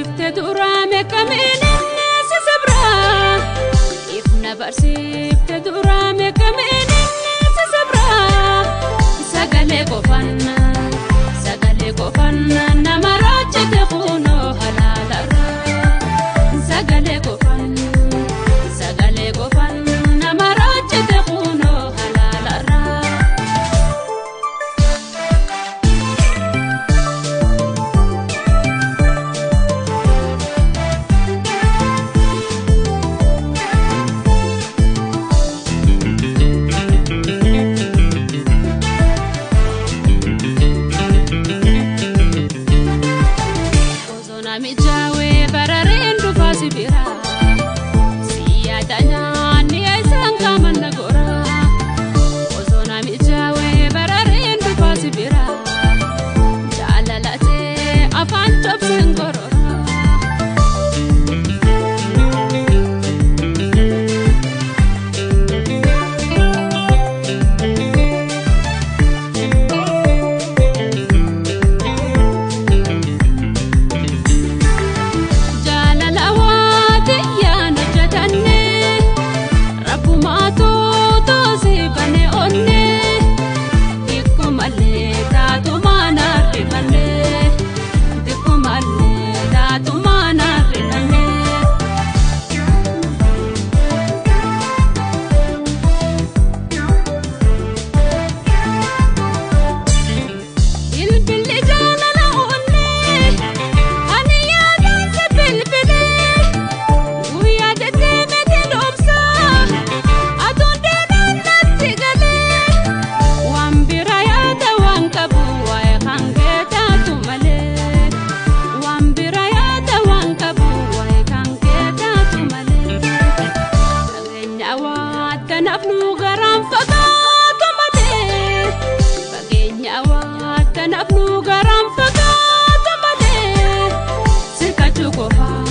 barsiifte duraame kamiin inni si sabra. Ifna barsiifte duraame kamiin inni si sabra. Sagalee qofannaa, sagalee qofannaa nama raajjate kunoo halaalarra. Sagalee qofannaa, sagalee qofannaa nama raajjate kunoo halaalarra. Mijaawee barareen dhufaa si bira. Siyaada nyaanni isaan qaaman na gora. Bosona mijaawee barareen dhufaa si bira. Jaalalatee afaan cabseen gorora. Kanaaf nu garaan fagaatu malee. Fageenya waa kanaaf nu garaan fagaatu malee. Sirkachuu qofaa.